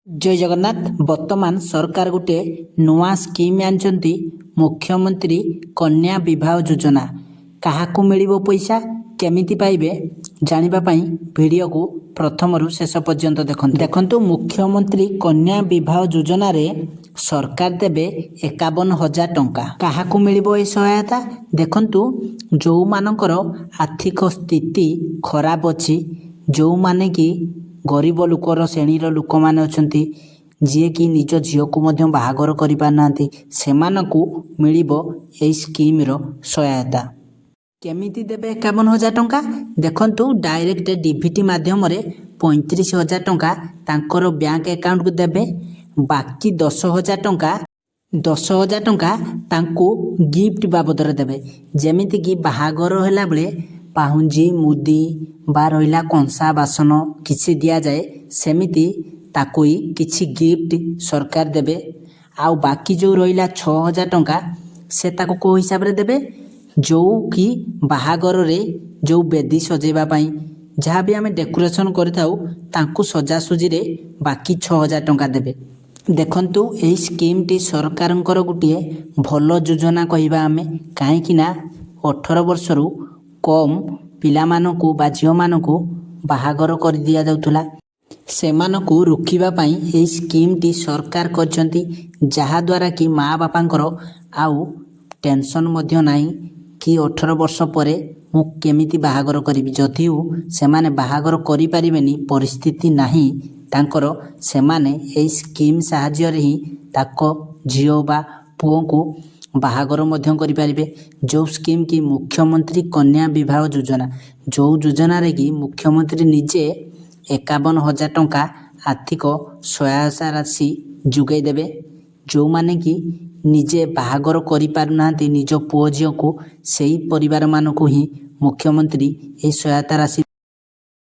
ଜୟ ଜଗନ୍ନାଥ। ବର୍ତ୍ତମାନ ସରକାର ଗୋଟିଏ ନୂଆ ସ୍କିମ୍ ଆଣିଛନ୍ତି, ମୁଖ୍ୟମନ୍ତ୍ରୀ କନ୍ୟା ବିବାହ ଯୋଜନା। କାହାକୁ ମିଳିବ ପଇସା, କେମିତି ପାଇବେ, ଜାଣିବା ପାଇଁ ଭିଡ଼ିଓକୁ ପ୍ରଥମରୁ ଶେଷ ପର୍ଯ୍ୟନ୍ତ ଦେଖନ୍ତୁ। ଦେଖନ୍ତୁ, ମୁଖ୍ୟମନ୍ତ୍ରୀ କନ୍ୟା ବିବାହ ଯୋଜନାରେ ସରକାର ଦେବେ 51,000 ଟଙ୍କା। କାହାକୁ ମିଳିବ ଏ ସହାୟତା? ଦେଖନ୍ତୁ, ଯେଉଁମାନଙ୍କର ଆର୍ଥିକ ସ୍ଥିତି ଖରାପ ଅଛି, ଯେଉଁମାନେ କି ଗରିବ ଲୋକର ଶ୍ରେଣୀର ଲୋକମାନେ ଅଛନ୍ତି, ଯିଏକି ନିଜ ଝିଅକୁ ମଧ୍ୟ ବାହାଘର କରିପାରୁନାହାନ୍ତି, ସେମାନଙ୍କୁ ମିଳିବ ଏହି ସ୍କିମ୍ର ସହାୟତା। କେମିତି ଦେବେ 51,000 ଟଙ୍କା? ଦେଖନ୍ତୁ, ଡାଇରେକ୍ଟ ଡିବିଟି ମାଧ୍ୟମରେ 35,000 ଟଙ୍କା ତାଙ୍କର ବ୍ୟାଙ୍କ ଆକାଉଣ୍ଟକୁ ଦେବେ। ବାକି 10,000 ଟଙ୍କା, 10,000 ଟଙ୍କା ତାଙ୍କୁ ଗିଫ୍ଟ ବାବଦରେ ଦେବେ। ଯେମିତିକି ବାହାଘର ହେଲା ବେଳେ ପାଉଁଜି, ମୁଦି ବା ରହିଲା କଂସା ବାସନ କିଛି ଦିଆଯାଏ, ସେମିତି ତାକୁ ହିଁ କିଛି ଗିଫ୍ଟ ସରକାର ଦେବେ। ଆଉ ବାକି ଯେଉଁ ରହିଲା 6,000 ଟଙ୍କା, ସେ ତାକୁ କେଉଁ ହିସାବରେ ଦେବେ? ଯେଉଁ କି ବାହାଘରରେ ଯେଉଁ ବେଦୀ ସଜେଇବା ପାଇଁ ଯାହା ବି ଆମେ ଡେକୋରେସନ୍ କରିଥାଉ, ତାଙ୍କୁ ସଜାସଜିରେ ବାକି 6,000 ଟଙ୍କା ଦେବେ। ଦେଖନ୍ତୁ, ଏହି ସ୍କିମ୍ଟି ସରକାରଙ୍କର ଗୋଟିଏ ଭଲ ଯୋଜନା କହିବା ଆମେ, କାହିଁକି ନା 18 ବର୍ଷରୁ କମ୍ ପିଲାମାନଙ୍କୁ ବା ଝିଅମାନଙ୍କୁ ବାହାଘର କରିଦିଆଯାଉଥିଲା। ସେମାନଙ୍କୁ ରୋକିବା ପାଇଁ ଏହି ସ୍କିମ୍ଟି ସରକାର କରିଛନ୍ତି, ଯାହାଦ୍ୱାରା କି ମା' ବାପାଙ୍କର ଆଉ ଟେନସନ୍ ମଧ୍ୟ ନାହିଁ କି 18 ବର୍ଷ ପରେ ମୁଁ କେମିତି ବାହାଘର କରିବି। ଯଦିଓ ସେମାନେ ବାହାଘର କରିପାରିବେନି, ପରିସ୍ଥିତି ନାହିଁ ତାଙ୍କର, ସେମାନେ ଏହି ସ୍କିମ୍ ସାହାଯ୍ୟରେ ହିଁ ତାଙ୍କ ଝିଅ ବା ପୁଅଙ୍କୁ ବାହାଘର ମଧ୍ୟ କରିପାରିବେ। ଯେଉଁ ସ୍କିମ୍ କି ମୁଖ୍ୟମନ୍ତ୍ରୀ କନ୍ୟା ବିବାହ ଯୋଜନା, ଯେଉଁ ଯୋଜନାରେ କି ମୁଖ୍ୟମନ୍ତ୍ରୀ ନିଜେ 51,000 ଟଙ୍କା ଆର୍ଥିକ ସହାୟତା ରାଶି ଯୋଗାଇ ଦେବେ। ଯେଉଁମାନେ କି ନିଜେ ବାହାଘର କରିପାରୁନାହାନ୍ତି ନିଜ ପୁଅ ଝିଅକୁ, ସେହି ପରିବାରମାନଙ୍କୁ ହିଁ ମୁଖ୍ୟମନ୍ତ୍ରୀ ଏହି ସହାୟତା ରାଶି